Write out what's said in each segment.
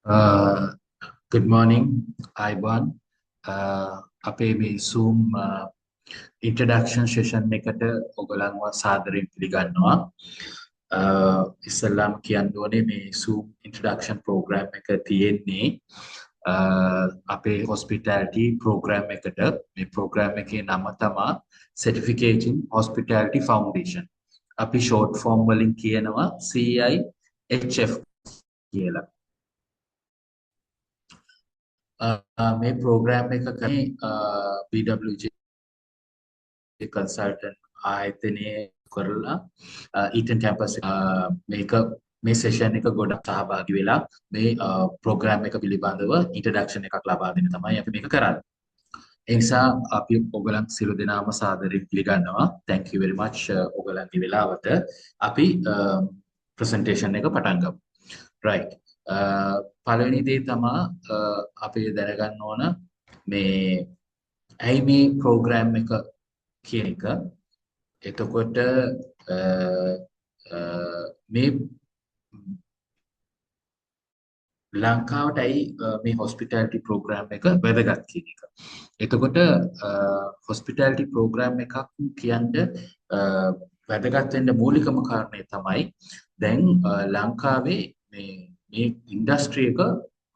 Good morning, ආයුබෝවන්. අපේ මේ Zoom introduction session එකට ඔයගොල්ලන්ව සාදරයෙන් පිළිගන්නවා. ඉස්සෙල්ලාම කියන්න ඕනේ මේ Zoom introduction program එක තියෙන්නේ අපේ hospitality program එකට. මේ program එකේ නම තමා Certificate in Hospitality Foundation. අපි short form වලින් කියනවා CIHF කියලා. මේ ප්‍රෝග්‍රෑම් එක කරන්නේ BWJ consultant ආයතනයේ කරලා ඊටන් කැම්පස්. මේක මේ සෙෂන් එක ගොඩක් සහභාගී වෙලා මේ ප්‍රෝග්‍රෑම් එක පිළිබඳව ඉන්ට්‍රොඩක්ෂන් එකක් ලබා දෙන්න තමයි අපි මේක කරන්නේ. ඒ නිසා අපි ඔයගලන් සියලු දෙනාම සාදරයෙන් පිළිගන්නවා. Thank you very much ඔයගලන්ගේ වෙලාවට. අපි ප්‍රසන්ටේෂන් එක පටන් ගමු. Right. පළවෙනි දේ තමා අපි දැනගන්න ඕන මේ ඇයි මේ ප්‍රෝග්‍රෑම් එක කියන එක. එතකොට මේ ලංකාවට ඇයි මේ හොස්පිටැලිටි ප්‍රෝග්‍රෑම් එක වැදගත් කියන එක. එතකොට හොස්පිටැලිටි ප්‍රෝග්‍රෑම් එකක් කියන්න වැදගත් වෙන්න මූලිකම කාරණේ තමයි දැන් ලංකාවේ මේ මේ ඉන්ඩස්ට්‍රි එක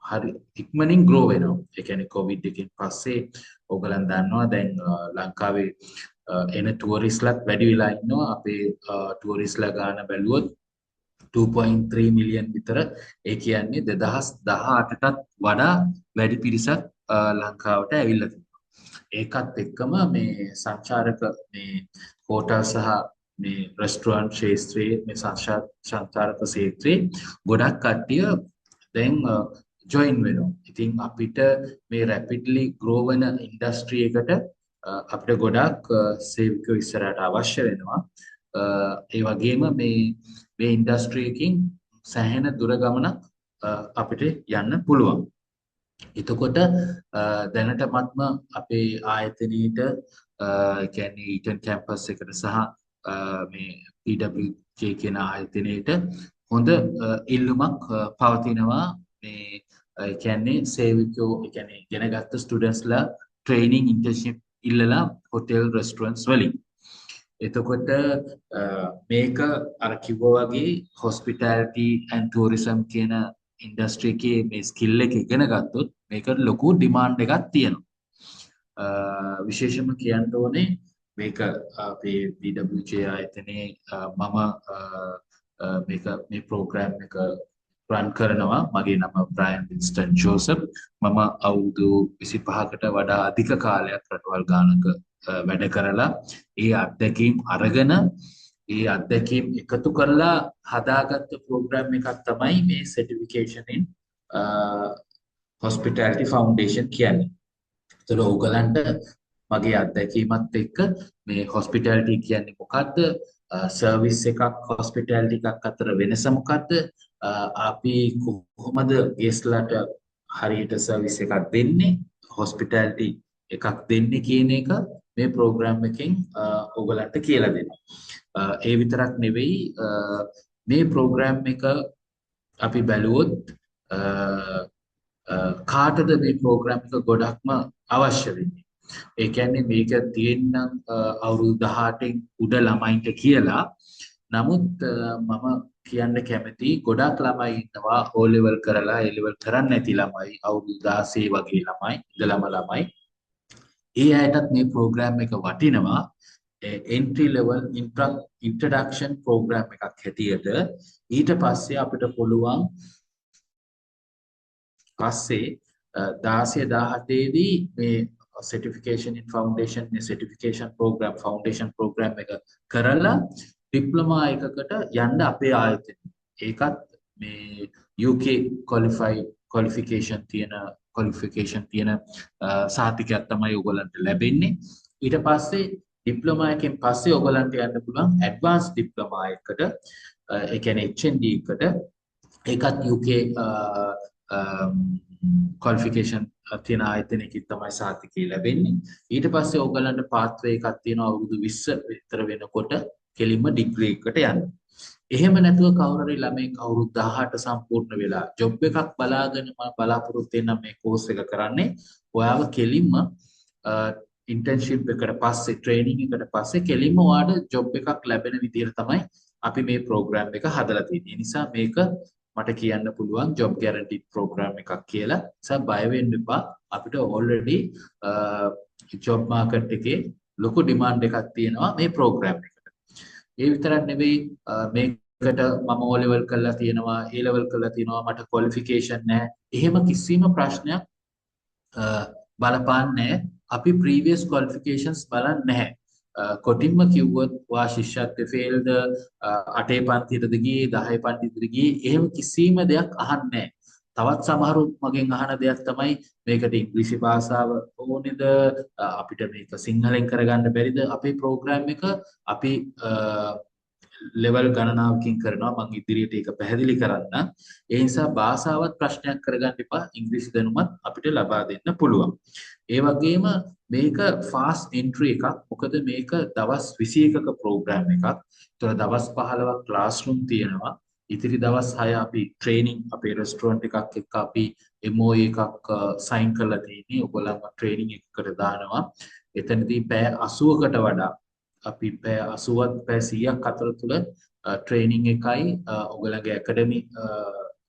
හරි ඉක්මනින් ග්‍රෝ වෙනවා. ඒ කියන්නේ කොවිඩ් එකෙන් පස්සේ ඔයගලන් දන්නවා දැන් ලංකාවේ එන ටුවරිස්ට්ලත් වැඩි වෙලා ඉන්නවා. අපේ ටුවරිස්ට්ලා ගාන බැලුවොත් 2.3 මිලියන් විතර. ඒ කියන්නේ 2018ටත් වඩා වැඩි පිරිසක් ලංකාවට ඇවිල්ලා තියෙනවා. ඒකත් එක්කම මේ සංචාරක මේ හෝටල් සහ මේ රෙස්ටුරන්ට් ක්ෂේත්‍රයේ, මේ සංචාරක ක්ෂේත්‍රයේ ගොඩක් කට්ටිය දැන් ජොයින් වෙනවා. ඉතින් අපිට මේ රැපිඩ්ලි ග්‍රෝ වෙන ඉන්ඩස්ට්‍රි එකට අපිට ගොඩක් සේවකයෝ ඉස්සරහට අවශ්‍ය වෙනවා. ඒ වගේම මේ මේ ඉන්ඩස්ට්‍රි එකකින් සෑහෙන දුර ගමනක් අපිට යන්න පුළුවන්. එතකොට දැනටමත්ම අපේ ආයතනයේට, ඒ කියන්නේ ඊටන් කැම්පස් එකට සහ මේ PWJ කියන ආයතනයේට හොඳ ඉල්ලුමක් පවතිනවා. මේ ඒ කියන්නේ සේවකයෝ, ඒ කියන්නේ ඉගෙනගත්ත ස්ටුඩන්ට්ස්ලා ට්‍රේනින් ඉන්ටර්න්ෂිප් ඉල්ලලා හොටෙල් රෙස්ටුරන්ට්ස් වලින්. එතකොට මේක අර කිව්වා වගේ හොස්පිටැලිටි ඇන්ඩ් ටුවරිසම් කියන ඉන්ඩස්ට්‍රි එකේ මේ ස්කිල් එක ඉගෙන ගත්තොත් මේකට ලොකු ඩිමාන්ඩ් එකක් තියෙනවා. විශේෂම කියන්න ඕනේ මේක අපේ BWJ ආයතනයේ මම මේක මේ ප්‍රෝග්‍රෑම් එක රන් කරනවා. මගේ නම බ්‍රයන් වින්ස්ටන් ජෝසප්. මම අවුරුදු 25කට වඩා අධික කාලයක් රටවල් ගානක වැඩ කරලා, ඒ අත්දැකීම් අරගෙන, ඒ අත්දැකීම් එකතු කරලා හදාගත්ත ප්‍රෝග්‍රෑම් එකක් තමයි මේ සර්ටිෆිකේෂන් ඉන් හොස්පිටැලිටි ෆවුන්ඩේෂන් කියන්නේ. ඒතර ඕගලන්ට මගේ අත්දැකීමත් එක්ක මේ හොස්පිටැලිටි කියන්නේ මොකද්ද? සර්විස් එකක් හොස්පිටැලිටි එකක් අතර වෙනස මොකද්ද? අපි කොහොමද ගෙස්ට්ලාට හරියට සර්විස් එකක් දෙන්නේ? හොස්පිටැලිටි එකක් දෙන්නේ කියන එක මේ ප්‍රෝග්‍රෑම් එකෙන් ඔයගලන්ට කියලා දෙනවා. ඒ විතරක් නෙවෙයි, මේ ප්‍රෝග්‍රෑම් එක අපි බැලුවොත් කාටද මේ ප්‍රෝග්‍රෑම් එක ගොඩක්ම අවශ්‍ය වෙන්නේ? ඒ කියන්නේ මේක තියෙන්න අවුරුදු 18න් උඩ ළමයින්ට කියලා. නමුත් මම කියන්න කැමති ගොඩක් ළමයි ඉන්නවා O level කරලා A level කරන්නේ නැති ළමයි, අවුරුදු 16 වගේ ළමයි ඉඳලම ළමයි. ඒ අයටත් මේ ප්‍රෝග්‍රෑම් එක වටිනවා එන්ට්‍රි ලෙවල් ඉන්ට්‍රොඩක්ෂන් ප්‍රෝග්‍රෑම් එකක් හැටියට. ඊට පස්සේ අපිට පුළුවන් පස්සේ 16 17 දී මේ සර්ටිෆිකේෂන් ඉන් ෆවුන්ඩේෂන්, මේ සර්ටිෆිකේෂන් ප්‍රෝග්‍රෑම්, ෆවුන්ඩේෂන් ප්‍රෝග්‍රෑම් එක කරලා ඩිප්ලෝමා එකකට යන්න අපේ ආයතනය. ඒකත් මේ UK qualification තියෙන සහතිකයක් තමයි ඔයගොල්ලන්ට ලැබෙන්නේ. ඊට පස්සේ ඩිප්ලෝමා එකෙන් පස්සේ ඔයගොල්ලන්ට යන්න පුළුවන් ඇඩ්වාන්ස් ඩිප්ලෝමා එකකට, ඒ කියන්නේ HND එකට. ඒකත් UK qualification තියෙන ආයතනයකින් තමයි සහතිකය ලැබෙන්නේ. ඊට පස්සේ ඔයගොල්ලන්ට පාත්වේ එකක් තියෙනවා අවුරුදු 20 විතර වෙනකොට කෙලින්ම ඩිග්‍රී එකට යන්න. එහෙම නැතුව කවුරු හරි ළමෙක් අවුරුදු 18 සම්පූර්ණ වෙලා ජොබ් එකක් බලාගෙන මම බලාපොරොත්තු වෙන මේ කෝස් එක කරන්නේ, ඔයාව කෙලින්ම ඉන්ටර්න්ෂිප් එකට පස්සේ, ට්‍රේනින් එකට පස්සේ කෙලින්ම ඔයාට ජොබ් එකක් ලැබෙන විදිහට තමයි අපි මේ ප්‍රෝග්‍රෑම් එක හදලා තියෙන්නේ. ඒ නිසා මේක මට කියන්න පුළුවන් ජොබ් ගැරන්ටි ප්‍රෝග්‍රෑම් එකක් කියලා. ඒ නිසා බය වෙන්න එපා. අපිට ඔල්රෙඩි ජොබ් මාකට් එකේ ලොකු ඩිමාන්ඩ් එකක් තියෙනවා මේ ප්‍රෝග්‍රෑම් එකට. ඒ විතරක් නෙවෙයි, මේකට මම O level කරලා තියෙනවා, A level කරලා තියෙනවා, මට ක්වොලිෆිකේෂන් නැහැ. එහෙම කිසිම ප්‍රශ්නයක් බලපාන්නේ නැහැ. අපි ප්‍රීවියස් ක්වොලිෆිකේෂන්ස් බලන්නේ නැහැ. කොටින්ම කිව්වොත් ඔයා ශිෂ්‍යත්වයේ ෆේල්ද, අටේ පන්තියටද ගියේ, 10 පන්තියටද ගියේ, එහෙම කිසිම දෙයක් අහන්නේ නැහැ. තවත් සමහරු මගෙන් අහන දෙයක් තමයි මේකට ඉංග්‍රීසි භාෂාව ඕනේද, අපිට මේක සිංහලෙන් කරගන්න බැරිද? අපේ ප්‍රෝග්‍රෑම් එක අපි ලෙවල් ගණනාවකින් කරනවා. මම ඉදිරියට ඒක පැහැදිලි කරන්න. ඒ නිසා භාෂාවත් ප්‍රශ්නයක් කරගන්න එපා. ඉංග්‍රීසි දැනුමත් අපිට ලබා දෙන්න පුළුවන්. ඒ වගේම මේක ෆාස්ට් එන්ට්‍රි එකක්. මොකද මේක දවස් 21ක ප්‍රෝග්‍රෑම් එකක්. ඒතර දවස් 15ක් ක්ලාස් රූම් තියෙනවා. ඉතිරි දවස් 6 අපි ට්‍රේනින් අපේ රෙස්ටෝරන්ට් එකක් එක්ක අපි MOU එකක් සයින් කරලා තියෙන්නේ. ඔයගොල්ලන්ව ට්‍රේනින් එකකට දානවා. එතනදී පැය 80කට වඩා අපි පැය 80ත් පැය 100ක් අතර තුල ට්‍රේනින් එකයි ඔයගොල්ලන්ගේ ඇකඩමි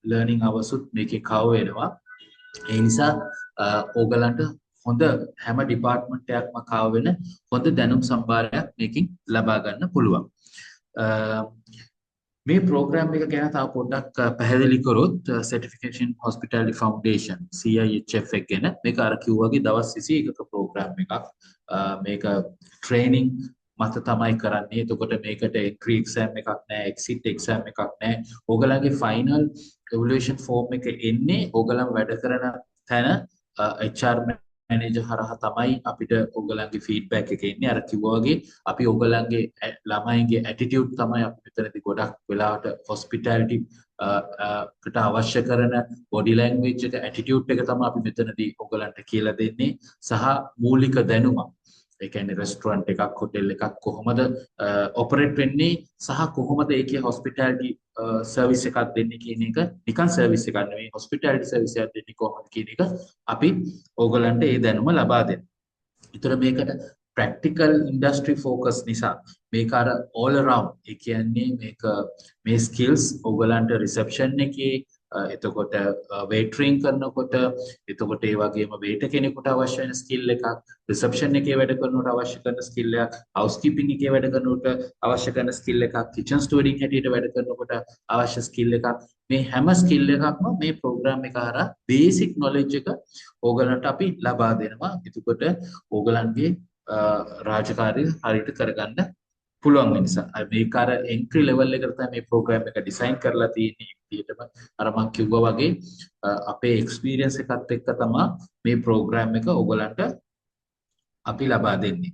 ලර්නින් අවර්සුත් මේකේ කවර් වෙනවා. ඒ නිසා ඕගලන්ට හොඳ හැම ඩිපාර්ට්මන්ට් එකක්ම කවර් වෙන හොඳ දැනුම් සම්භාරයක් මේකෙන් ලබා ගන්න පුළුවන්. මේ ප්‍රෝග්‍රෑම් එක ගැන තව පොඩ්ඩක් පැහැදිලි කරොත්, Certification Hospitality Foundation CIHF එක ගැන, මේක අර කිව්වා වගේ දවස් 21ක ප්‍රෝග්‍රෑම් එකක්. මේක ට්‍රේනින් මත තමයි කරන්නේ. එතකොට මේකට එන්ට්‍රි එක්සෑම් එකක් නෑ, එක්සිට් එක්සෑම් එකක් නෑ. ඕගොල්ලන්ගේ ෆයිනල් එවලුවේෂන් ෆෝම් එක එන්නේ ඕගොල්ලන් වැඩ කරන තැන HR manager හරහා තමයි අපිට ඕගොල්ලන්ගේ ෆීඩ්බැක් එක එන්නේ. අර කිව්වා වගේ අපි ඕගොල්ලන්ගේ ළමයින්ගේ ඇටිටියුඩ් තමයි අපි මෙතනදී ගොඩක් වෙලාවට හොස්පිටැලිටි කට අවශ්‍ය කරන බොඩි ලැන්ග්වේජ් එක, ඇටිටියුඩ් එක තමයි අපි මෙතනදී ඕගොල්ලන්ට කියලා දෙන්නේ සහ මූලික දැනුම. ඒ කියන්නේ රෙස්ටොරන්ට් එකක්, හොටෙල් එකක් කොහොමද ඔපරේට් වෙන්නේ සහ කොහොමද ඒකේ හොස්පිටැලිටි සර්විස් එකක් දෙන්නේ කියන එක, නිකන් සර්විස් එකක් නෙවෙයි, හොස්පිටැලිටි සර්විස් එකක් දෙන්නේ කොහොමද කියන එක අපි ඕගොල්ලන්ට ඒ දැනුම ලබා දෙනවා. ඒතර මේකට ප්‍රැක්ටිකල් ඉන්ඩස්ට්‍රි ෆෝකස් නිසා මේක අර ඕල් අරවුන්ඩ්, ඒ කියන්නේ මේක මේ ස්කිල්ස් ඕගොල්ලන්ට රිසෙප්ෂන් එකේ, එතකොට වේටරින් කරනකොට, එතකොට ඒ වගේම වේටර් කෙනෙකුට අවශ්‍ය වෙන ස්කිල් එකක්, රිසෙප්ෂන් එකේ වැඩ කරනකොට අවශ්‍ය කරන ස්කිල් එකක්, හවුස් කීපින් එකේ වැඩ කරනකොට අවශ්‍ය කරන ස්කිල් එකක්, කිචන් ස්ටුවර්ඩින් හැටියට වැඩ කරනකොට අවශ්‍ය ස්කිල් එකක්, මේ හැම ස්කිල් එකක්ම මේ ප්‍රෝග්‍රෑම් එක හරහා බේසික් නොලෙජ් එක ඕගලන්ට අපි ලබා දෙනවා. එතකොට ඕගලන්ගේ රාජකාරිය හරියට කරගන්න පුළුවන් වෙන නිසා මේක අර එන්ට්‍රි ලෙවල් එකට තමයි මේ ප්‍රෝග්‍රෑම් එක ඩිසයින් කරලා තියෙන්නේ. විදිහටම අර මං කිව්වා වගේ අපේ එක්ස්පීරියන්ස් එකත් එක්ක තමයි මේ ප්‍රෝග්‍රෑම් එක ඔයගලන්ට අපි ලබා දෙන්නේ.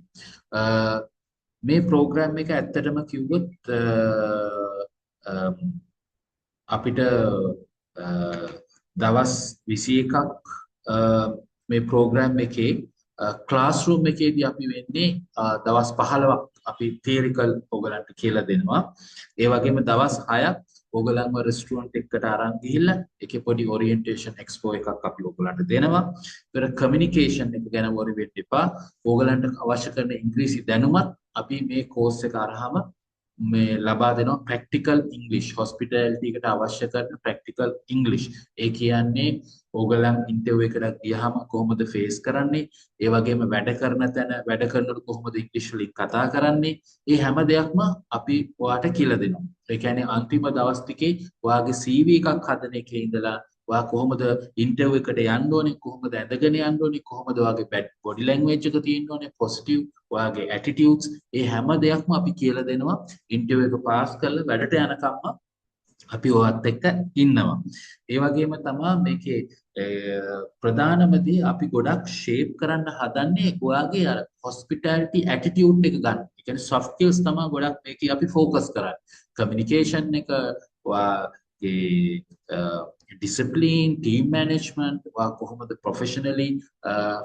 මේ ප්‍රෝග්‍රෑම් එක ඇත්තටම කිව්වොත් අපිට දවස් 21ක් මේ ප්‍රෝග්‍රෑම් එකේ ක්ලාස් රූම් එකේදී අපි වෙන්නේ දවස් 15ක් අපි තියරිකල් ඔයගලන්ට කියලා දෙනවා. ඒ වගේම දවස් 6ක් ඕගලන්ව රෙස්ටුරන්ට් එකකට අරන් ගිහිල්ලා ඒකේ පොඩි ඔරියන්ටේෂන් එක්ස්පෝ එකක් අපි ඕගලන්ට දෙනවා. ඒතර කමියුනිකේෂන් එක ගැන වොරි වෙන්න එපා. ඕගලන්ට අවශ්‍ය කරන ඉංග්‍රීසි දැනුමත් අපි මේ කෝස් එක අරහම මේ ලබා දෙනවා. ප්‍රැක්ටිකල් ඉංග්‍රීසි, හොස්පිටැලිටි එකට අවශ්‍ය කරන ප්‍රැක්ටිකල් ඉංග්‍රීසි. ඒ කියන්නේ ඕගලන් ඉන්ටර්විව් එකට ගියහම කොහොමද ෆේස් කරන්නේ, ඒ වගේම වැඩ කරන තැන වැඩ කරනකොට කොහොමද ඉංග්‍රීසි වලින් කතා කරන්නේ, ඒ හැම දෙයක්ම අපි ඔයාට කියලා දෙනවා. ඒ කියන්නේ අන්තිම දවස් ටිකේ ඔයාගේ CV එකක් හදන එකේ ඉඳලා ඔයා කොහොමද ඉන්ටර්විව් එකට යන්න ඕනේ, කොහොමද ඇඳගෙන යන්න ඕනේ, කොහොමද ඔයාගේ බොඩි ලැන්ග්වේජ් එක තියෙන්න ඕනේ, පොසිටිව් ඔයාගේ ඇටිටියුඩ්ස්, ඒ හැම දෙයක්ම අපි කියලා දෙනවා. ඉන්ටර්විව් එක පාස් කරලා වැඩට යනකම්ම අපි ඔයත් එක්ක ඉන්නවා. ඒ වගේම තමා මේකේ ප්‍රධානම දේ අපි ගොඩක් ෂේප් කරන්න හදන්නේ ඔයාගේ අර හොස්පිටැලිටි ඇටිටියුඩ් එක ගන්න. ඒ කියන්නේ සොෆ්ට් ස්කිල්ස් තමා ගොඩක් මේකේ අපි ෆෝකස් කරන්නේ. කමියුනිකේෂන් එක, ඔයාගේ ඩිසිප්ලින්, ටීම් මැනේජ්මන්ට්, ඔයා කොහොමද ප්‍රොෆෙෂනලි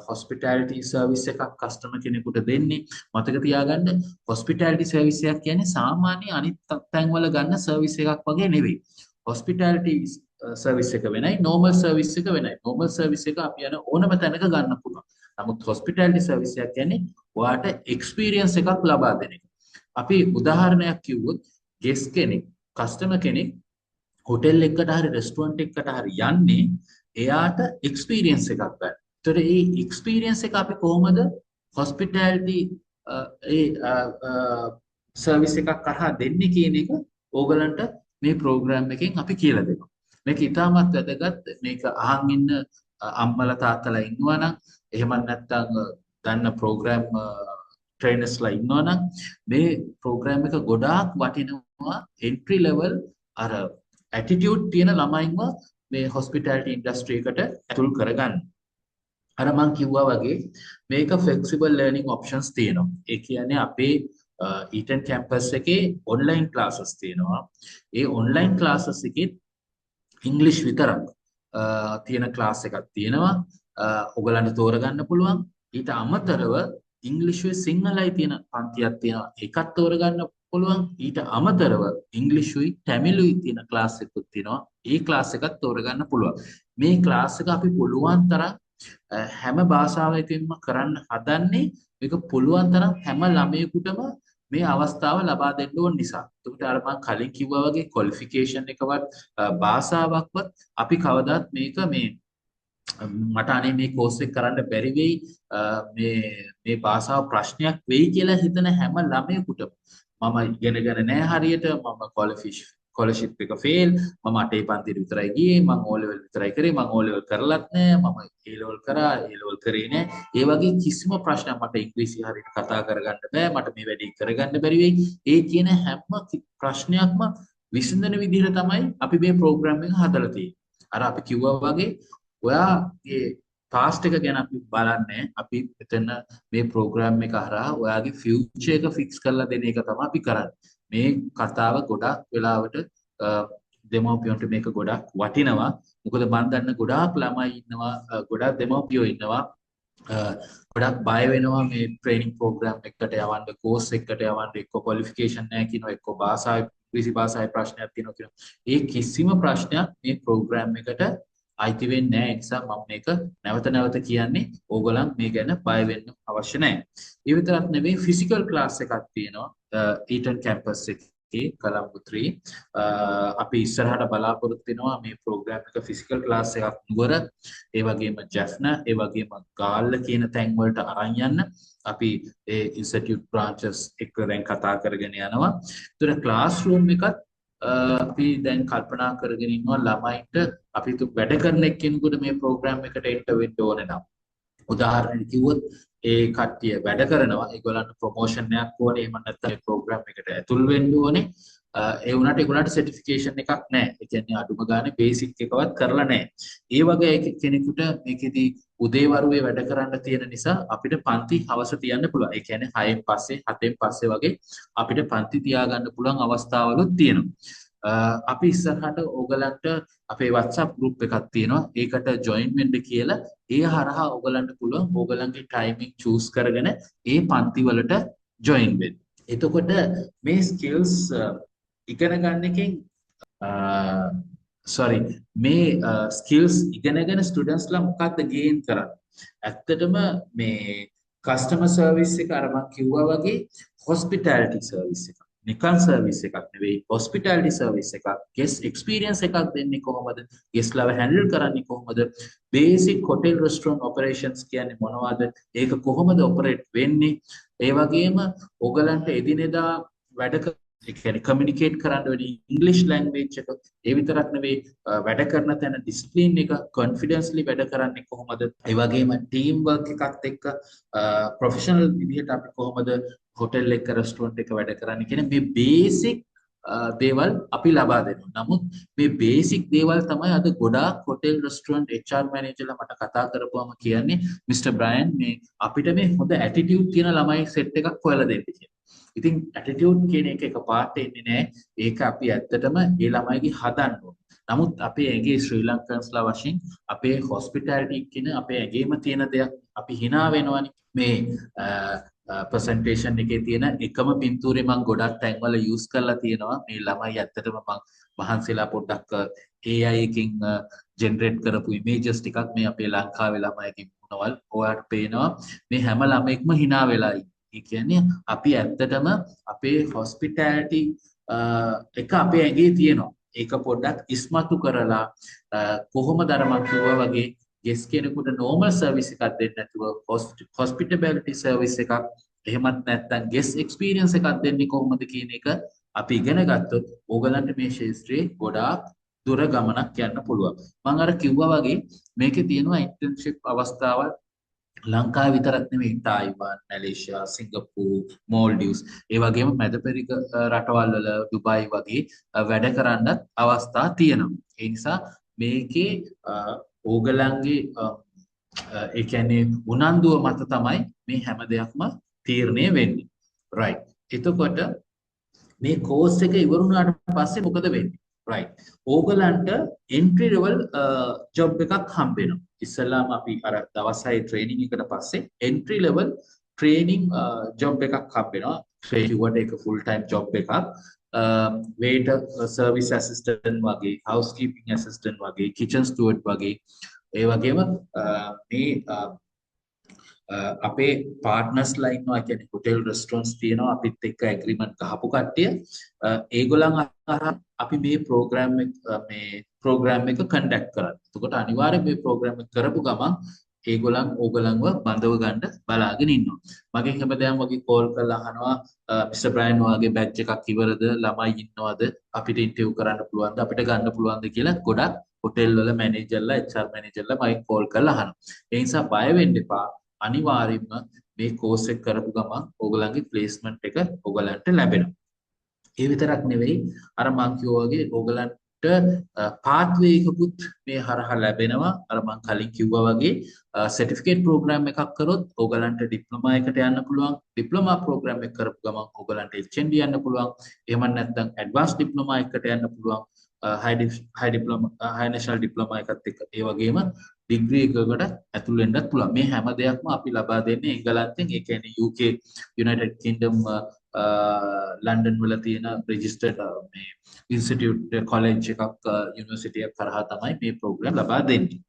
හොස්පිටැලිටි සර්විස් එකක් කස්ටමර් කෙනෙකුට දෙන්නේ. මතක තියාගන්න, හොස්පිටැලිටි සර්විස් එකක් කියන්නේ සාමාන්‍ය අනිත් තැන්වල ගන්න සර්විස් එකක් වගේ නෙවෙයි. හොස්පිටැලිටි සර්විස් එක වෙනයි, නෝමල් සර්විස් එක වෙනයි. නෝමල් සර්විස් එක අපි යන ඕනම තැනක ගන්න පුළුවන්. නමුත් හොස්පිටැලිටි සර්විස් එකක් කියන්නේ ඔයාට එක්ස්පීරියන්ස් එකක් ලබා දෙන එක. අපි උදාහරණයක් කිව්වොත්, ගෙස්ට් කෙනෙක්, කස්ටමර් කෙනෙක් හොටෙල් එකකට හරි රෙස්ටුරන්ට් එකකට හරි යන්නේ එයාට එක්ස්පීරියන්ස් එකක් ගන්න. ඒතර ඒ එක්ස්පීරියන්ස් එක අපි කොහොමද හොස්පිටැලිටි ඒ සර්විස් එකක් හරහා දෙන්නේ කියන එක ඕගලන්ට මේ ප්‍රෝග්‍රෑම් එකෙන් අපි කියලා දෙනවා. මේක ඉතාමත් වැදගත්. මේක අහන් ඉන්න අම්මලා තාත්තලා ඉන්නවා නම්, එහෙම නැත්නම් දන්න ප්‍රෝග්‍රෑම් ට්‍රේනර්ස්ලා ඉන්නවා නම්, මේ ප්‍රෝග්‍රෑම් එක ගොඩාක් වටිනවා එන්ට්‍රි ලෙවල් අර ඇටිටියුඩ් තියෙන ළමයින්ව මේ හොස්පිටැලිටි ඉන්ඩස්ට්‍රි එකට ඇතුල් කරගන්න. අර මං කිව්වා වගේ මේක ෆ්ලෙක්සිබල් ලර්නින් ඔප්ෂන්ස් තියෙනවා. ඒ කියන්නේ අපේ ඊටන් කැම්පස් එකේ ඔන්ලයින් ක්ලාසස් තියෙනවා. ඒ ඔන්ලයින් ක්ලාසස් එකේ ඉංග්‍රීසි විතරක් තියෙන ක්ලාස් එකක් තියෙනවා. ඔයගලන්ට තෝරගන්න පුළුවන්. ඊට අමතරව ඉංග්‍රීසියි සිංහලයි තියෙන පන්තියක් තියෙනවා. ඒකත් තෝරගන්න පුළුවන්. ඊට අමතරව ඉංග්‍රීසියි තමිලුයි තියෙන ක්ලාස් එකකුත් තියෙනවා. ඒ ක්ලාස් එකත් තෝරගන්න පුළුවන්. මේ ක්ලාස් එක අපි පුළුවන් තරම් හැම භාෂාවකින්ම කරන්න හදන්නේ, මේක පුළුවන් තරම් හැම ළමයෙකුටම මේ අවස්ථාව ලබා දෙන්න ඕන නිසා. එතකොට අර මං කලින් කිව්වා වගේ ක්වොලිෆිකේෂන් එකවත් භාෂාවක්වත් අපි කවදාත් මේක මේ මට අනේ මේ කෝස් එක කරන්න බැරි වෙයි, මේ මේ භාෂාව ප්‍රශ්නයක් වෙයි කියලා හිතන හැම ළමයෙකුටම, මම ඉගෙනගෙන නෑ හරියට, මම ස්කෝලර්ෂිප් එක ෆේල්, මම අටේ පන්තියට විතරයි ගියේ, මං ඕ ලෙවල් විතරයි කරේ, මං ඕ ලෙවල් කරලත් නෑ, මම ඒ ලෙවල් කරා, ඒ ලෙවල් කරේ නෑ, ඒ වගේ කිසිම ප්‍රශ්නයක්, මට ඉංග්‍රීසි හරියට කතා කරගන්න බෑ, මට මේ වැඩේ කරගන්න බැරි වෙයි, ඒ කියන හැම ප්‍රශ්නයක්ම විසඳන විදිහට තමයි අපි මේ ප්‍රෝග්‍රෑම් එක හදලා තියෙන්නේ. අර අපි කිව්වා වගේ ඔයාගේ පාස්ට් එක ගැන අපි බලන්නේ. අපි මෙතන මේ ප්‍රෝග්‍රෑම් එක හරහා ඔයාගේ ෆියුචර් එක ෆික්ස් කරලා දෙන එක තමයි අපි කරන්නේ. මේ කතාව ගොඩක් වෙලාවට දෙමව්පියන්ට මේක ගොඩක් වටිනවා. මොකද මං දන්න ගොඩාක් ළමයි ඉන්නවා, ගොඩාක් දෙමව්පියෝ ඉන්නවා, ගොඩක් බය වෙනවා මේ ට්‍රේනින් ප්‍රෝග්‍රෑම් එකකට යවන්න, කෝස් එකකට යවන්න. එක්ක ක්වොලිෆිකේෂන් නැහැ කියනවා, එක්ක භාෂාවේ, ඉංග්‍රීසි භාෂාවේ ප්‍රශ්නයක් තියෙනවා කියනවා. ඒ කිසිම ප්‍රශ්නයක් මේ ප්‍රෝග්‍රෑම් එකට අයිති වෙන්නේ නැහැ. ඒ නිසා මම මේක නැවත නැවත කියන්නේ, ඕගොල්ලන් මේ ගැන බය වෙන්න අවශ්‍ය නැහැ. ඒ විතරක් නෙවෙයි, ෆිසිකල් ක්ලාස් එකක් තියෙනවා ඊටන් කැම්පස් එකේ කොළඹ 3. අපි ඉස්සරහට බලාපොරොත්තු වෙනවා මේ ප්‍රෝග්‍රෑම් එක ෆිසිකල් ක්ලාස් එකක් නුවර, ඒ වගේම ජැෆ්නා, ඒ වගේම ගාල්ල කියන තැන් වලට අරන් යන්න. අපි ඒ ඉන්ස්ටිටියුට් බ්‍රාන්චස් එක්ක දැන් කතා කරගෙන යනවා. ඒතර ක්ලාස් රූම් එකත් අපි දැන් කල්පනා කරගෙන ඉන්නවා. ළමයින්ට අපි වැඩ කරන එක්කෙනෙකුට මේ ප්‍රෝග්‍රෑම් එකට එන්ටර් වෙන්න ඕනේ නම්, උදාහරණයක් කිව්වොත් ඒ කට්ටිය වැඩ කරනවා, ඒගොල්ලන්ට ප්‍රොමෝෂන් එකක් ඕනේ, එහෙම නැත්නම් මේ ප්‍රෝග්‍රෑම් එකට ඇතුල් වෙන්න ඕනේ, ඒ වුණාට ඒගොල්ලන්ට සර්ටිෆිකේෂන් එකක් නැහැ. ඒ කියන්නේ අඩුම ගානේ බේසික් එකවත් කරලා නැහැ. ඒ වගේ කෙනෙකුට මේකෙදි උදේවරුේ වැඩ කරන්න තියෙන නිසා අපිට පන්ති හවස තියන්න පුළුවන්. ඒ කියන්නේ 6න් පස්සේ, 7න් පස්සේ වගේ අපිට පන්ති තියාගන්න පුළුවන් අවස්ථාවලුත් තියෙනවා. අපි ඉස්සරහට ඕගලන්ට අපේ WhatsApp group එකක් තියෙනවා. ඒකට join වෙන්න කියලා. ඒ හරහා ඕගලන්ට පුළුවන් ඕගලන්ගේ ටයිමින් චූස් කරගෙන ඒ පන්ති වලට join වෙන්න. එතකොට මේ ස්කිල්ස් ඉගෙන ගන්න එකෙන්, සෝරි, මේ ස්කිල්ස් ඉගෙනගෙන ස්ටුඩන්ට්ස්ලා මොකක්ද ගේන් කරන්නේ? ඇත්තටම මේ කස්ටමර් සර්විස් එක අර මං කිව්වා වගේ හොස්පිටැලිටි සර්විස් එකක්. නිකන් සර්විස් එකක් නෙවෙයි, හොස්පිටැලිටි සර්විස් එකක්. ගෙස්ට් එක්ස්පීරියන්ස් එකක් දෙන්නේ කොහොමද? ගෙස්ට්ලාව හැන්ඩල් කරන්නේ කොහොමද? බේසික් හොටෙල් රෙස්ටොරන්ට් ඔපරේෂන්ස් කියන්නේ මොනවද? ඒක කොහොමද ඔපරේට් වෙන්නේ? ඒ වගේම ඔයගලන්ට එදිනෙදා වැඩ, ඒ කියන්නේ කමියුනිකේට් කරන්න වෙන ඉංග්‍රීසි ලැන්ග්වේජ් එක. ඒ විතරක් නෙවෙයි, වැඩ කරන තැන ඩිසිප්ලින් එක, කොන්ෆිඩන්ස්ලි වැඩ කරන්නේ කොහොමද? ඒ වගේම ටීම් වර්ක් එකත් එක්ක ප්‍රොෆෙෂනල් විදිහට අපි කොහොමද හොටෙල් එක, රෙස්ටොරන්ට් එක වැඩ කරන්නේ කියන මේ බේසික් දේවල් අපි ලබා දෙනවා. නමුත් මේ බේසික් දේවල් තමයි අද ගොඩාක් හොටෙල් රෙස්ටොරන්ට් HR මැනේජර්ලා මට කතා කරපුවම කියන්නේ, "මිස්ටර් බ්‍රයන්, මේ අපිට මේ හොඳ ඇටිටියුඩ් තියෙන ළමයි සෙට් එකක් හොයලා දෙන්න" කියලා. ඉතින් ඇටිටියුඩ් කියන එක එකපාරට එන්නේ නෑ. ඒක අපි ඇත්තටම ඒ ළමයිගේ හදන්න ඕන. නමුත් අපේ ඇඟේ ශ්‍රී ලංකන්ස්ලා වශයෙන් අපේ හොස්පිටැලිටි කියන අපේ ඇඟේම තියෙන දෙයක්. අපි හිනා වෙනවනේ. මේ ප්‍රසන්ටේෂන් එකේ තියෙන එකම පින්තූරේ මං ගොඩක් තැන්වල යූස් කරලා තියෙනවා. මේ ළමයි ඇත්තටම මං මහන්සිලා පොඩ්ඩක් AI එකකින් ජෙනරේට් කරපු ඉමේජස් ටිකක් මේ අපේ ලංකාවේ ළමයිගේ මුණවල් ඔයාලට පේනවා. මේ හැම ළමයෙක්ම හිනා වෙලා ඉන්නේ. ඒ කියන්නේ අපි ඇත්තටම අපේ හොස්පිටැලිටි එක අපේ ඇඟේ තියෙනවා. ඒක පොඩ්ඩක් ඉස්මතු කරලා කොහොමද අර මං කිව්වා වගේ ගෙස් කෙනෙකුට නෝමල් සර්විස් එකක් දෙන්න නැතුව හොස්පිටැලිටි සර්විස් එකක්, එහෙමත් නැත්නම් ගෙස් එක්ස්පීරියන්ස් එකක් දෙන්නේ කොහොමද කියන එක අපි ඉගෙන ගත්තොත් ඕගලන්ට මේ ක්ෂේත්‍රයේ ගොඩාක් දුර ගමනක් යන්න පුළුවන්. මං අර කිව්වා වගේ මේකේ තියෙනවා ඉන්ටර්න්ෂිප් අවස්ථාවල් ලංකාවේ විතරක් නෙමෙයි, තායිවාන්, මැලේසියා, සිංගප්පූර්, මෝල්ඩිව්ස්, ඒ වගේම මැද පෙරදිග රටවල් වල ඩුබායි වගේ වැඩ කරන්නත් අවස්ථා තියෙනවා. ඒ නිසා මේකේ ඕගලන්ගේ ඒ කියන්නේ උනන්දුව මත තමයි මේ හැම දෙයක්ම තීරණය වෙන්නේ. රයිට්. එතකොට මේ කෝස් එක ඉවර වුණාට පස්සේ මොකද වෙන්නේ? රයිට්. ඕගලන්ට එන්ට්‍රි ලෙවල් ජොබ් එකක් හම්බ වෙනවා. ඉස්සෙල්ලාම අපි අර දවස් 6 ට්‍රේනින් එකට පස්සේ එන්ට්‍රි ලෙවල් ට්‍රේනින් ජොබ් එකක් හම්බ වෙනවා. ට්‍රේනින් එක ෆුල් ටයිම් ජොබ් එකක්. වේටර්, සර්විස් ඇසිස්ටන්ට් වගේ, හවුස් කීපින් ඇසිස්ටන්ට් වගේ, කිචන් ස්ටුවර්ඩ් වගේ, ඒ වගේම මේ අපේ පාර්ට්නර්ස්ලා ඉන්නවා, ඒ කියන්නේ හොටෙල් රෙස්ටොරන්ට්ස් තියෙනවා අපිත් එක්ක ඇග්‍රීමන්ට් ගහපු කට්ටිය. ඒගොල්ලන් හරහා අපි මේ ප්‍රෝග්‍රෑම් එක කන්ඩක්ට් කරන්නේ. එතකොට අනිවාර්යයෙන් මේ ප්‍රෝග්‍රෑම් එක කරපු ගමන් ඒගොල්ලන් ඕගොල්ලන්ව බඳව ගන්න බලාගෙන ඉන්නවා. මගෙන් හැමදාම වගේ කෝල් කරලා අහනවා, "මිස්ටර් බ්‍රයන්, ඔයාගේ බැච් එකක් ඉවරද? ළමයි ඉන්නවද? අපිට ඉන්ටර්විව් කරන්න පුළුවන්ද? අපිට ගන්න පුළුවන්ද?" කියලා ගොඩක් හොටෙල් වල මැනේජර්ලා, HR මැනේජර්ලා මගෙන් කෝල් කරලා අහනවා. ඒ නිසා බය වෙන්න එපා. අනිවාර්යයෙන්ම මේ කෝස් එක කරපු ගමන් ඕගොල්ලන්ගේ ප්ලේස්මන්ට් එක ඕගොල්ලන්ට ලැබෙනවා. ඒ විතරක් නෙවෙයි, අර මං කිව්වා වගේ ඕගොල්ලන්ට පාත්වේ එකකුත් මේ හරහා ලැබෙනවා. අර මං කලින් කිව්වා වගේ සර්ටිෆිකේට් ප්‍රෝග්‍රෑම් එකක් කරොත් ඕගොල්ලන්ට ඩිප්ලෝමා එකට යන්න පුළුවන්. ඩිප්ලෝමා ප්‍රෝග්‍රෑම් එක කරපු ගමන් ඕගොල්ලන්ට HND යන්න පුළුවන්. එහෙම නැත්නම් ඇඩ්වාන්ස් ඩිප්ලෝමා එකට යන්න පුළුවන්. හයි ඩිප්ලෝමා, හයි නැෂනල් ඩිප්ලෝමා එකත් එක්ක ඒ වගේම ඩිග්‍රී එකකට ඇතුල් වෙන්නත් පුළුවන්. මේ හැම දෙයක්ම අපි ලබා දෙන්නේ එංගලන්තෙන්. ඒ කියන්නේ UK, United Kingdom, London වල තියෙන රෙජිස්ටර්ඩ් මේ ඉන්ස්ටිටියුට්, කොලෙජ් එකක්, යුනිවර්සිටි එකක් හරහා තමයි මේ ප්‍රෝග්‍රෑම් ලබා දෙන්නේ.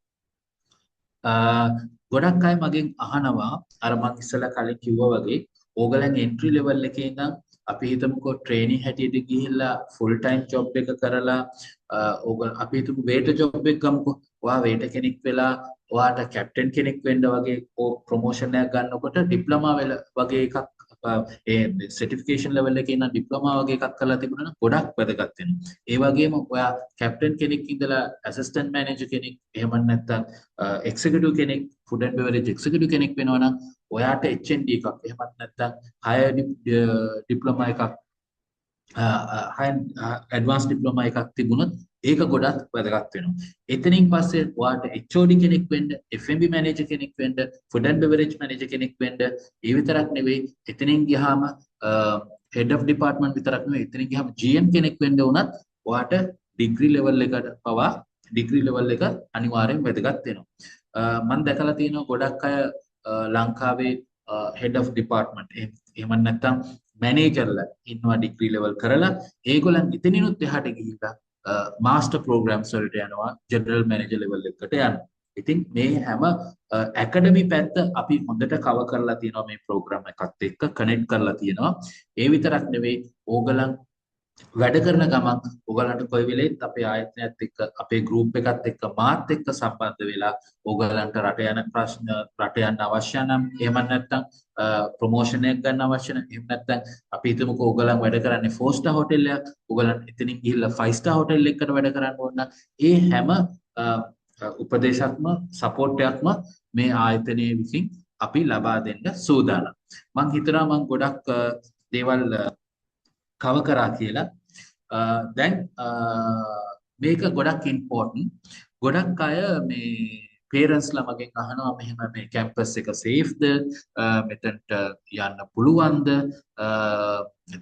ගොඩක් අය මගෙන් අහනවා, අර මං ඉස්සෙල්ලා කලින් කිව්වා වගේ ඕගලන් එන්ට්‍රි ලෙවල් එකේ ඉඳන් අපි හිතමුකෝ ට්‍රේනින් හැටියට ගිහිල්ලා ෆුල් ටයිම් ජොබ් එක කරලා, ඕගොල්ලෝ අපි හිතමු වේටර් ජොබ් එක ගමුකෝ. ඔයා වේටර් කෙනෙක් වෙලා ඔයාට කැප්ටන් කෙනෙක් වෙන්න වගේ ප්‍රොමෝෂන් එකක් ගන්නකොට ඩිප්ලෝමා වෙල වගේ එකක්, ඒ සර්ටිෆිකේෂන් ලෙවල් එකේ ඉඳන් ඩිප්ලෝමා වගේ එකක් කරලා තිබුණා නම් ගොඩක් වැදගත් වෙනවා. ඒ වගේම ඔයා කැප්ටන් කෙනෙක් ඉඳලා ඇසිස්ටන්ට් මැනේජර් කෙනෙක්, එහෙම නැත්නම් එක්සිකියුටිව් කෙනෙක්, ෆුඩ් ඇන්ඩ් බෙවරේජ් එක්සිකියුටිව් කෙනෙක් වෙනවා නම් ඔයාට HND එකක්, එහෙමත් නැත්නම් හයර් ඩිප්ලෝමා එකක්, ඇඩ්වාන්ස් ඩිප්ලෝමා එකක් තිබුණොත් ඒක ගොඩක් වැදගත් වෙනවා. එතනින් පස්සේ ඔයාට HOD කෙනෙක් වෙන්න, F&B manager කෙනෙක් වෙන්න, ෆුඩ් ඇන්ඩ් බෙවරේජ් මැනේජර් කෙනෙක් වෙන්න, ඒ විතරක් නෙවෙයි, එතනින් ගියාම හෙඩ් ඔෆ් ඩිපාර්ට්මන්ට් විතරක් නෙවෙයි, එතනින් ගියාම GM කෙනෙක් වෙන්න වුණත් ඔයාට ඩිග්‍රී ලෙවල් එකට පවා ඩිග්‍රී ලෙවල් එක අනිවාර්යෙන් වැදගත් වෙනවා. මම දැකලා තියෙනවා ගොඩක් අය ලංකාවේ හෙඩ් ඔෆ් ඩිපාර්ට්මන්ට් එහෙම නැත්නම් මැනේජර්ලා ඉන්නවා ඩිග්‍රී ලෙවල් කරලා. ඒගොල්ලන් එතනිනුත් එහාට ගිහිල්ලා මාස්ටර් ප්‍රෝග්‍රෑම්ස් වලට යනවා, ජෙනරල් මැනේජර් ලෙවල් එකකට යනවා. ඉතින් මේ හැම ඇකඩමි පැත්ත අපි හොඳට කවර් කරලා තියෙනවා, මේ ප්‍රෝග්‍රෑම් එකත් එක්ක කනෙක්ට් කරලා තියෙනවා. ඒ විතරක් නෙවෙයි, ඕගලන් වැඩ කරන ගමන් ඔයගලන්ට කොයි වෙලේත් අපේ ආයතනයත් එක්ක, අපේ ගෲප් එකත් එක්ක, මාත් එක්ක සම්බන්ධ වෙලා ඕගලන්ට රට යන ප්‍රශ්න, රට යන්න අවශ්‍ය නම්, එහෙම නැත්නම් ප්‍රොමෝෂන් එකක් ගන්න අවශ්‍ය නම්, එහෙම නැත්නම් අපි හිතමුකෝ ඕගලන් වැඩ කරන්නේ 4 ස්ටාර් හොටෙල් එකක්, ඕගලන් එතනින් ගිහිල්ලා 5 ස්ටාර් හොටෙල් එකකට වැඩ කරන්න ඕන නම් ඒ හැම උපදේශක්ම සපෝට් එකක්ම මේ ආයතනයේ විසින් අපි ලබා දෙන්න සූදානම්. මං හිතනවා මං ගොඩක් දේවල් කවර් කරා කියලා. දැන් මේක ගොඩක් ඉම්පෝටන්ට්. ගොඩක් අය මේ පේරන්ට්ස්ලා මගෙන් අහනවා මෙහෙම මේ කැම්පස් එක සේෆ්ද, මෙතනට යන්න පුළුවන්ද?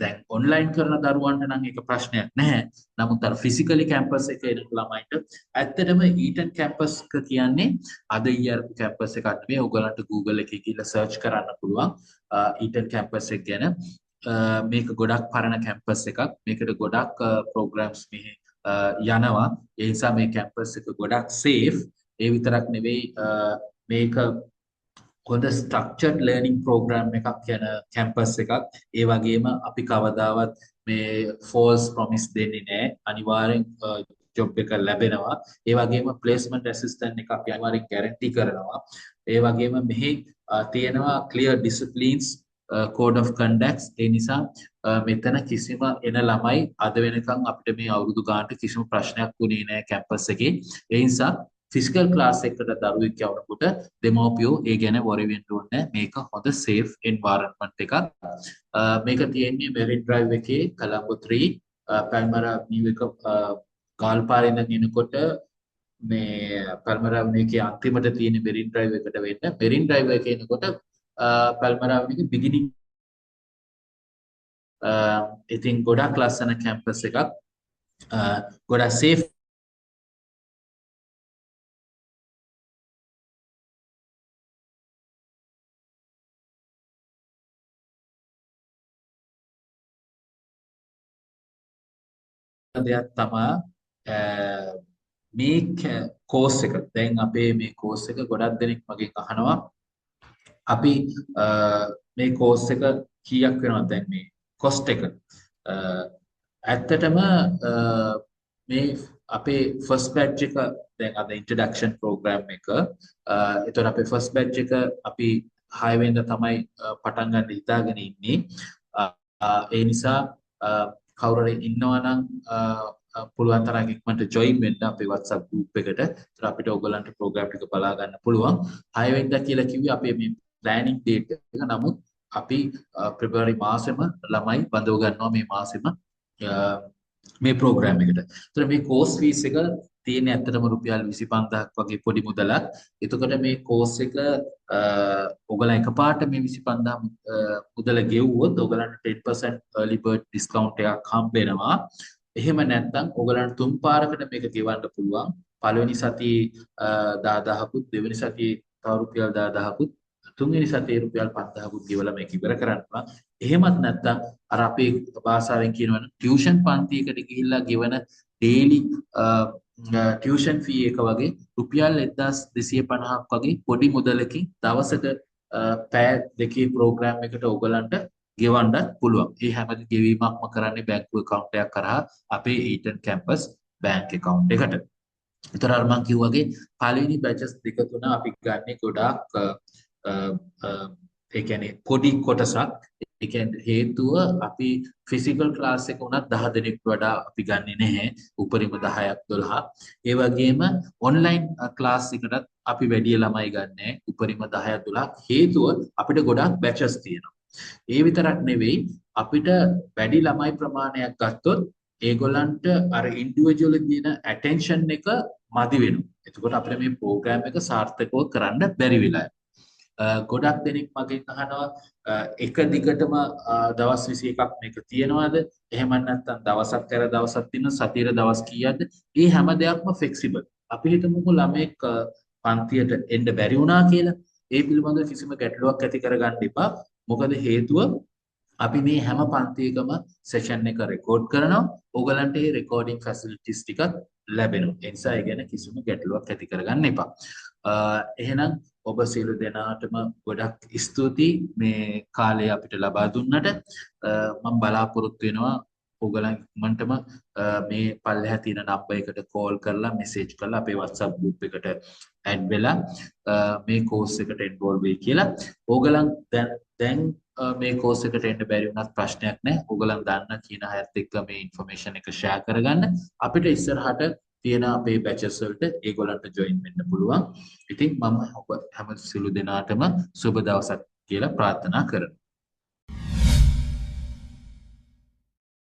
දැන් ඔන්ලයින් කරන දරුවන්ට නම් ඒක ප්‍රශ්නයක් නැහැ. නමුත් අර ෆිසිකලි කැම්පස් එකේ එන ළමයින්ට ඇත්තටම ඊටන් කැම්පස් එක කියන්නේ අද ඊයේ අරපු කැම්පස් එකක් නෙමෙයි. ඔයගලන්ට Google එකේ ගිහලා සර්ච් කරන්න පුළුවන් ඊටන් කැම්පස් එක ගැන. මේක ගොඩක් පරණ කැම්පස් එකක්. මේකට ගොඩක් ප්‍රෝග්‍රෑම්ස් මෙහි යනවා. ඒ නිසා මේ කැම්පස් එක ගොඩක් සේෆ්. ඒ විතරක් නෙවෙයි, මේක හොඳ ස්ට්‍රක්චර්ඩ් ලර්නින් ප්‍රෝග්‍රෑම් එකක් යන කැම්පස් එකක්. ඒ වගේම අපි කවදාවත් මේ ෆෝල්ස් ප්‍රොමිස් දෙන්නේ නැහැ. අනිවාර්යෙන් ජොබ් එක ලැබෙනවා. ඒ වගේම ප්ලේස්මන්ට් ඇසිස්ටන්ට් එක අපි අනිවාර්යෙන් ගැරන්ටි කරනවා. ඒ වගේම මෙහි තියෙනවා ක්ලියර් ඩිසිප්ලින්ස්, කෝඩ් ඔෆ් කන්ඩක්ට්ස්. ඒ නිසා මෙතන කිසිම එන ළමයි අද වෙනකන් අපිට මේ අවුරුදු ගානට කිසිම ප්‍රශ්නයක් වුණේ නෑ කැම්පස් එකේ. ඒ නිසා ෆිසිකල් ක්ලාස් එකකට දරුවෙක් යවනකොට දෙමව්පියෝ ඒ ගැන වොරි වෙන්න ඕනේ. මේක හොඳ සේෆ් එන්වයරන්මන්ට් එකක්. මේක තියෙන්නේ මෙරින් ඩ්‍රයිව් එකේ කොළඹ 3 පැල්මරා ඇවෙනියු එක ගාල් පාරේ ඉඳන් එනකොට මේ පැල්මරා ඇවෙනියු එකේ අන්තිමට තියෙන මෙරින් ඩ්‍රයිව් එකට වෙන්න. මෙරින් ඩ්‍රයිව් එකේ එනකොට පැල්මරා ඇවෙනියු එකේ බිගිනින්. ඉතින් ගොඩක් ලස්සන කැම්පස් එකක්, ගොඩක් සේෆ් දෙයක් තමා මේ කෝස් එක. දැන් අපේ මේ කෝස් එක ගොඩක් දෙනෙක් මගෙන් අහනවා අපි මේ කෝස් එක කීයක් වෙනවද දැන් මේ කොස්ට් එක. ඇත්තටම මේ අපේ ෆස්ට් බැච් එක දැන් අද ඉන්ට්‍රොඩක්ෂන් ප්‍රෝග්‍රෑම් එක. එතකොට අපේ ෆස්ට් බැච් එක අපි 6 වෙනිදා තමයි පටන් ගන්න හිතාගෙන ඉන්නේ. ඒ නිසා කවුරු හරි ඉන්නවා නම් පුළුවන් තරම් ඉක්මනට ජොයින් වෙන්න අපේ WhatsApp group එකට. ඒතර අපිට ඔයගොල්ලන්ට ප්‍රෝග්‍රෑම් ටික බලා ගන්න පුළුවන්. 6 වෙනිදා කියලා කිව්වේ අපේ මේ ප්ලෑනින් ඩේට් එක. නමුත් අපි පෙබරවාරි මාසෙම ළමයි බඳව ගන්නවා මේ මාසෙම මේ ප්‍රෝග්‍රෑම් එකට. ඒතර මේ කෝස් ෆීස් එක තියෙන්නේ ඇත්තටම රුපියල් 25,000ක් වගේ පොඩි මුදලක්. එතකොට මේ කෝස් එක ඔයගොල්ලන් එකපාරට මේ 25,000 මුදල ගෙව්වොත් ඔයගොල්ලන්ට 10% early bird discount එකක් හම්බ වෙනවා. එහෙම නැත්නම් ඔයගොල්ලන්ට තුන් පාරකට මේක ගෙවන්න පුළුවන්. පළවෙනි සතියේ 10,000කුත්, දෙවෙනි සතියේ තව රුපියල් 10,000කුත්, තුන්වෙනි සතියේ රුපියල් 5,000කුත් ගෙවලා මේක ඉවර කරන්න පුළුවන්. එහෙමත් නැත්නම් අර අපේ භාෂාවෙන් කියනවනම් ටියුෂන් පන්තියකට ගිහිල්ලා ගෙවන ඩේලි ටියුෂන් ෆී එක වගේ රුපියල් 1250ක් වගේ පොඩි මුදලකින් දවසට පැය දෙකේ ප්‍රෝග්‍රෑම් එකට ඔයගලන්ට ගෙවන්නත් පුළුවන්. මේ හැම ගෙවීමක්ම කරන්නේ බැංකු ඇකවුන්ට් එකක් කරහා අපේ ඊටන් කැම්පස් බැංක් ඇකවුන්ට් එකට. ඒතර අර මං කිව්වා වගේ පළවෙනි බැචස් දෙක තුන අපි ගන්නේ ගොඩාක් ඒ කියන්නේ පොඩි කොටසක්. ඒ කියන්නේ හේතුව අපි ෆිසිකල් ක්ලාස් එක උනත් 10 දෙනෙක්ට වඩා අපි ගන්නෙ නැහැ. උපරිම 10ක් 12ක්. ඒ වගේම ඔන්ලයින් ක්ලාස් එකටත් අපි වැඩි ළමයි ගන්නෑ. උපරිම 10ක් 12ක්. හේතුව අපිට ගොඩාක් බැචස් තියෙනවා. ඒ විතරක් නෙවෙයි, අපිට වැඩි ළමයි ප්‍රමාණයක් ගත්තොත් ඒගොල්ලන්ට අර ඉන්ඩිවිජුවලි දෙන ඇටෙන්ෂන් එක මදි වෙනවා. එතකොට අපිට මේ ප්‍රෝග්‍රෑම් එක සාර්ථකව කරන්න බැරි වෙලා යනවා. ගොඩක් දෙනෙක් මගෙන් අහනවා එක දිගටම දවස් 21ක් මේක තියෙනවද? එහෙම නැත්නම් දවසක් කර දවසක් තියෙන සතියේ දවස් කීයක්ද? මේ හැම දෙයක්ම ෆ්ලෙක්සිබල්. අපි හිතමුකෝ ළමයෙක් පන්තියට එන්න බැරි වුණා කියලා. ඒ පිළිබඳව කිසිම ගැටලුවක් ඇති කරගන්න එපා. මොකද හේතුව අපි මේ හැම පන්තියකම සෙෂන් එක රෙකෝඩ් කරනවා. ඕගලන්ට මේ රෙකෝඩින් ෆැසිලිටිස් ටිකත් ලැබෙනවා. ඒ නිසා ඒ ගැන කිසිම ගැටලුවක් ඇති කරගන්න එපා. එහෙනම් ඔබ සියලු දෙනාටම ගොඩක් ස්තුතියි මේ කාලය අපිට ලබා දුන්නට. මම බලාපොරොත්තු වෙනවා ඕගලන් ඉක්මනටම මේ පල්ලෙහා තියෙන නම්බර් එකට කෝල් කරලා මෙසේජ් කරලා අපේ WhatsApp group එකට ඇඩ් වෙලා මේ කෝස් එකට එන්රෝල් වෙයි කියලා. ඕගලන් දැන් මේ කෝස් එකට එන්න බැරි වුණත් ප්‍රශ්නයක් නෑ. ඕගලන් දන්න කියන අයත් එක්ක මේ ඉන්ෆර්මේෂන් එක ෂෙයා කරගන්න. අපිට ඉස්සරහට තියෙන අපේ බැචස් වලට ඒගොල්ලන්ට ජොයින් වෙන්න පුළුවන්. ඉතින් මම ඔබ හැම සියලු දෙනාටම සුබ දවසක් කියලා ප්‍රාර්ථනා කරනවා.